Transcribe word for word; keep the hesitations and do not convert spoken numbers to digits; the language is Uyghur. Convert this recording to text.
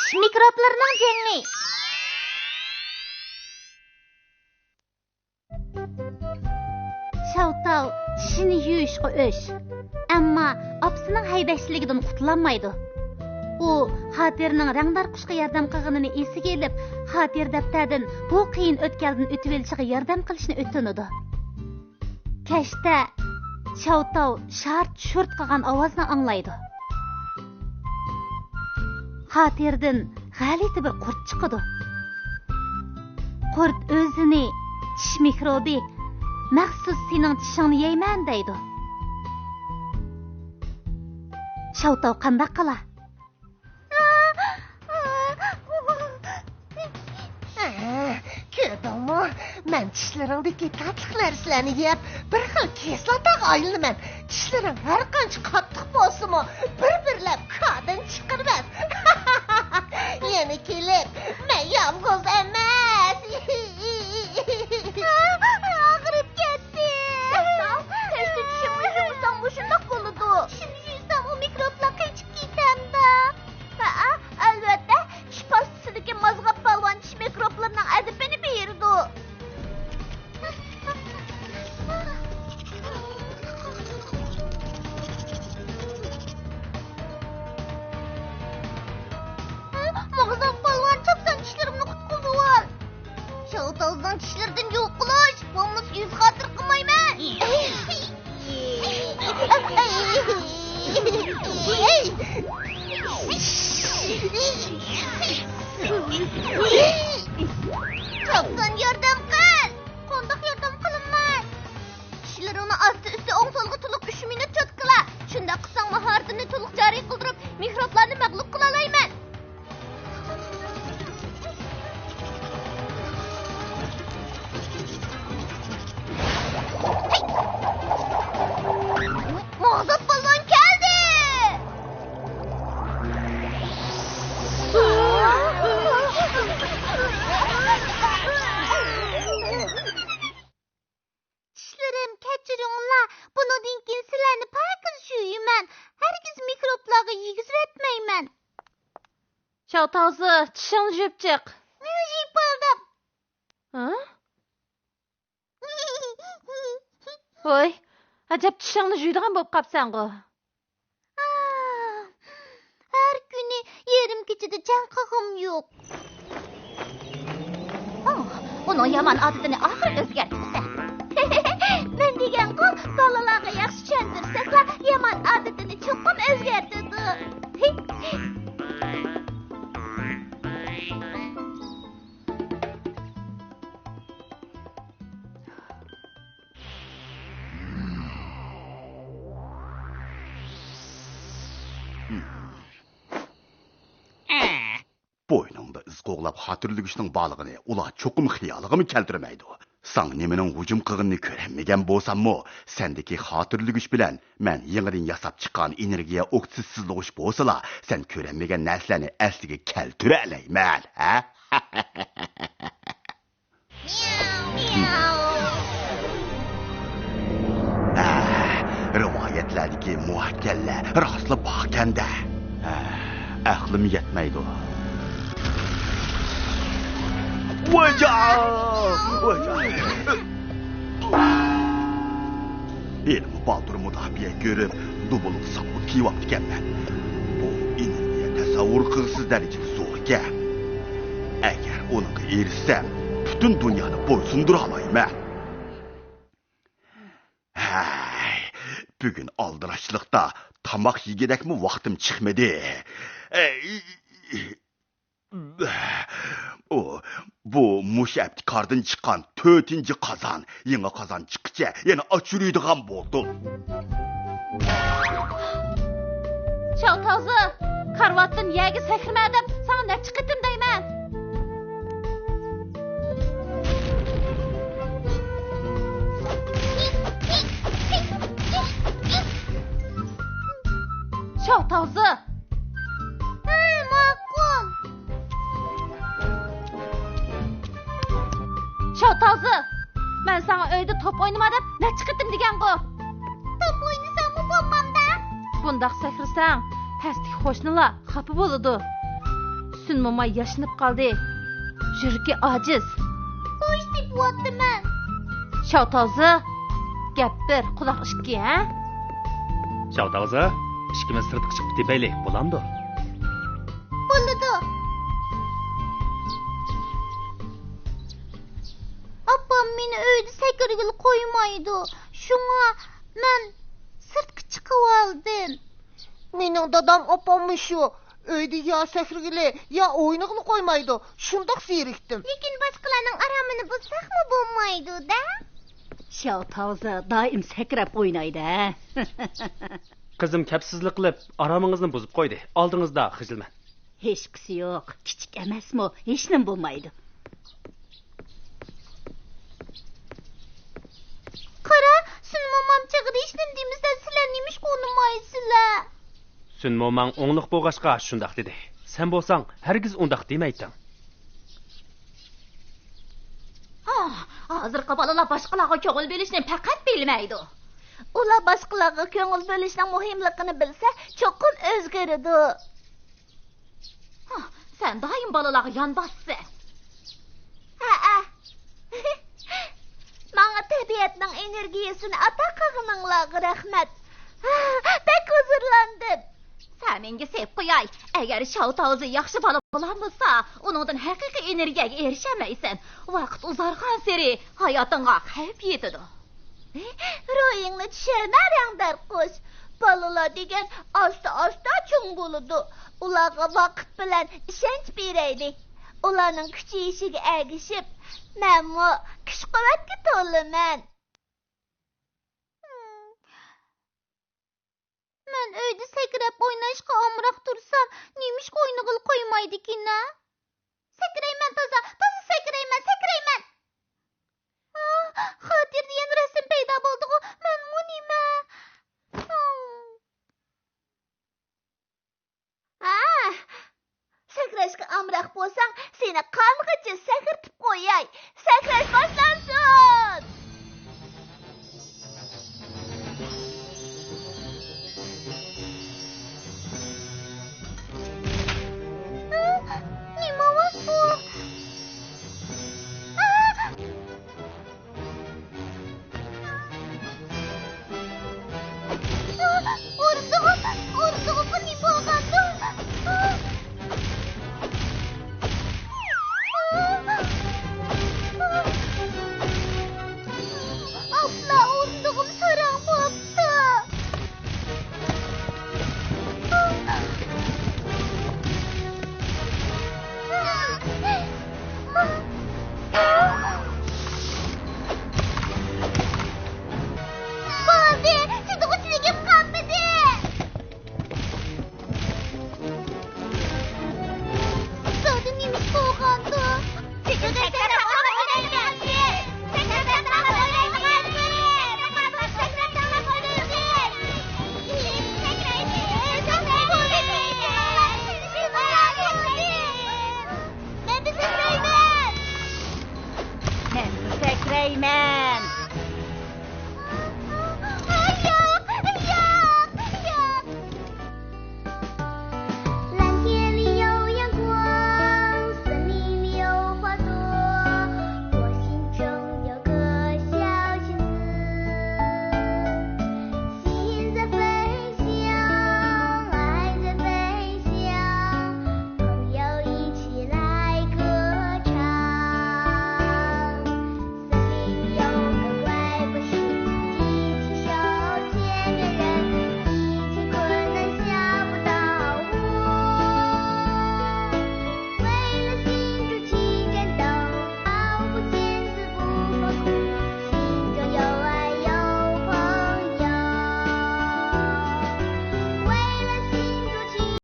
چىش مىكروبلىرىنىڭ جېڭى. شاۋتاۋ چىشىنى يۇيۇشقا ئۆچ. ئەمما ئاپىسىنىڭ ھەيۋەشچىلىكىدىن قۇتۇلالمايدۇ. ئۇ خاتىرىنىڭ رەڭدار قۇشقا ياردەم قىلغىنىنى ئېسىگە ئېلىپ، خاتىرە دەپتەردىن بۇ قىيىن ئۆتكەلدىن ئۆتۈۋېلىشىغا ياردەم قىلىشنى ئۆتۈنىدۇ. كەچتە شاۋتاۋ شارت-شۇرت قىلغان ئاۋازنى ئاڭلايدۇ. خاتىرىدىن غەلىتە بىر قۇرت چىقىدۇ. قۇرت ئۆزىنى چىش مىكروبى، مەخسۇس سېنىڭ چىشىڭنى يەيمەن دەيدۇ. شاۋتاۋ قانداق قىلا؟ ھە، كۆردۈڭمۇ؟ مەن چىشلىرىڭدىكى تاتلىق نەرسىلەرنى يەپ، بىر خىل كىسلاتاغا ئايلىنىمەن. چىشلىرىڭ ھەر قانچە قاتتىق بولسىمۇ، بىر-بىرلەپ كادىن چىقىرىمەن. يەنە كېلىپ، مەن يالغۇز ئەمەس. ئاغرىپ كەتتى. تەستە چىشىڭنى يۇمىساڭ مۇشۇنداق بولىدۇ. چىشىمنى يۇيسام ئۇ مىكروبلار قېچىپ كېتەمدۇ؟ ھەئە، ئەلۋەتتە، چىش پاستىسىدىكى مازغاپ پالۋان چىش مىكروبلىرىنىڭ ئەدىپىنى بېرىدۇ. مازغاپ پالۋان، چاپسان چىشلىرىمنى قۇتقۇزۇۋال. شاۋتاۋزىنىڭ چىشلىرىدىن يوقىلىش، بولمىسا يۈز خاتىرە قىلمايمەن. چاپسان ياردەم قىل! قانداق ياردەم قىلىمەن؟ چىشلىرىڭنى ئاستى-ئۈستى ئوڭ-سولغا تولۇق ئۈچ مىنۇت چوتكىلا. شۇنداق قىلساڭ ماھارىتىمنى تولۇق جارى قىلدۇرۇپ، مىكروبلارنى مەغلۇپ قىلالايمەن. مازات بالۋان كەلدى! چىشلىرىم، كەچۈرۈڭلار، بۇنىڭدىن كېيىن سىلەرنى پاكىز يۇيىمەن، ھەرگىز مىكروبلارغا يېگۈزۈۋەتمەيمەن. شاۋتاۋزى، چىشىڭنى يۇيۇپ چىق. يۇيۇپ بولدۇم. ھە؟ ۋوي، ئەجەب چىشىڭنى يۇيىدىغان بولۇپ قاپسەنغۇ؟ ھەر كۈنى يېرىم كېچىدە جەڭ قىلغۇم يوق. ئۇنىڭ يامان ئادىتىنى ئاخىر ئۆزگەرتىپسەن. مەن دېگەنغۇ، بالىلارغا ياخشى چۈشەندۈرسەكلا، يامان ئادىتىنى چوقۇم ئۆزگەرتىدۇ. بوينۇڭدا ئىز قوغلاپ خاتىرىلىگۈچنىڭ بارلىقىنى ئۇلار چوقۇم خىيالىغىمۇ كەلتۈرمەيدۇ. ساڭا نېمىنىڭ ھۇجۇم قىلغىنىنى كۆرەلمىگەن بولساممۇ، سەندىكى خاتىرىلىگۈچ بىلەن مەن يېڭىدىن ياساپ چىققان ئېنېرگىيە ئوكسىدسىزلىغۇچ بولسىلا، سەن كۆرەلمىگەن نەرسىلەرنى ئەسلىگە كەلتۈرەلەيمەن، ھە؟ ئە، رىۋايەتلەردىكى مۇئەككەللەر راستلا باركەن-دە. ئە، ئەقلىم يەتمەيدۇ. ۋاجا! ۋاجا! ھېلىمۇ بالدۇر مۇداپىئە كۆرۈپ، نوبېللىق ساقلىق كىيىۋاپتىكەنمەن. بۇ ئېنېرگىيە تەسەۋۋۇر قىلغۇسىز دەرىجىدە زوركەن. ئەگەر ئۇنىڭغا ئېرىشسەم، پۈتۈن دۇنيانى بويسۇندۇرالايمەن. ھەي، بۈگۈن ئالدىراشچىلىقتا تاماق يېگۈدەكمۇ ۋاقتىم چىقمىدى. ئەي، ئۇ، بۇ مۇشۇ ئەپتىكاردىن چىققان تۆتىنچى قازان. يېڭى قازان چىققىچە يەنە ئاچ يۈرىدىغان بولدۇم. شاۋتاۋزى، كارىۋاتتىن يەرگە سەكرىمە دەپ ساڭا نەچچە قېتىم دەيمەن. شاۋتاۋزى! ھە، ماقۇل. شاۋتاۋزى! مەن ساڭا ئۆيدە توپ ئوينىما دەپ نەچچە قېتىم دېگەنغۇ؟ توپ ئوينىساممۇ بولمامدا؟ بۇنداق سەكرىسەڭ، پەستىكى قوشنىلار خاپا بولىدۇ. سۈن موماي ياشىنىپ قالدى. يۈرىكى ئاجىز. گوش تېپىۋاتىمەن. شاۋتازى، گەپ بىر، قۇلاق ئىككى، ھە؟ شاۋتازى، ئىككىمىز سىرتقا چىقىپ تېپەيلى، بولامدۇ؟ بولىدۇ. ئاپام مېنى ئۆيدە سەكرىگىلى قويمايدۇ. شۇڭا مەن سىرتقا چىقىۋالدىم. مېنىڭ دادام ئاپاممۇ شۇ. ئۆيدە يا سەكرىگىلى، يا ئوينىغىلى قويمايدۇ. شۇنداق زېرىكتىم. لېكىن باشقىلارنىڭ ئارامىنى بۇزساقمۇ بولمايدۇ-دە. شاۋتازى دائىم سەكرەپ ئوينايدۇ، ھە؟ قىزىم كەپسىزلىك قىلىپ، ئارامىڭىزنى بۇزۇپ قويدى. ئالدىڭىزدا خىجىلمەن. ھېچقىسى يوق. كىچىك ئەمەسمۇ، ھېچنېمە بولمايدۇ. قارا، سۈن مومام چېغىدا ھېچنېمە دېمىسە، سىلەر نېمىشقا ئۇنىمايسىلەر؟ سۈن موماڭ ئوڭلۇق بولغاچقا شۇنداق دېدى. سەن بولساڭ ھەرگىز ئۇنداق دېمەيتتىڭ. ھا، ھازىرقى بالىلار باشقىلارغا كۆڭۈل بۆلۈشنى پەقەت بىلمەيدۇ. ئۇلار باشقىلارغا كۆڭۈل بۆلۈشنىڭ مۇھىملىقىنى بىلسە، چوقۇم ئۆزگىرىدۇ. ھا، سەن دائىم بالىلارغا يان باسىسەن. ھەئە. ماڭا تەبىئەتنىڭ ئېنېرگىيەسىنى ئاتا قىلغىنىڭلارغا رەھمەت. بەك ھۇزۇرلاندىم. سەمىڭگە سېپ قوياي، ئەگەر شاۋتاۋزى ياخشى بالا بولالمىسا، ئۇنىڭدىن ھەقىقىي ئېنېرگىيەگە ئېرىشەلمەيسەن. ۋاقىت ئۇزارغانسېرى ھاياتىڭغا خەۋپ يېتىدۇ. روھىڭنى چۈشۈرمە، رەڭدار قۇش. بالىلار دېگەن ئاستا-ئاستا چوڭ بولىدۇ. ئۇلارغا ۋاقىت بىلەن ئىشەنچ بېرەيلى. ئۇلارنىڭ كۈچىيىشىگە ئەگىشىپ، مەنمۇ كۈچ-قۇۋۋەتكە تولىمەن. مەن ئۆيدە سەكرەپ ئويناشقا ئامراق تۇرسام، نېمىشقا ئوينىغىلى قويمايدىكىن-ە؟ سەكرەيمەن تازا، تازا سەكرەيمەن، سەكرەيمەن. ئاھ، خاتىرە دېگەن رەسىم پەيدا بولدىغۇ، مەنمۇ نېمە؟ ھا، سەكرەشكە ئامراق بولساڭ، سېنى قانغىچە سەكرىتىپ قوياي. سەكرەش باشلانسۇن!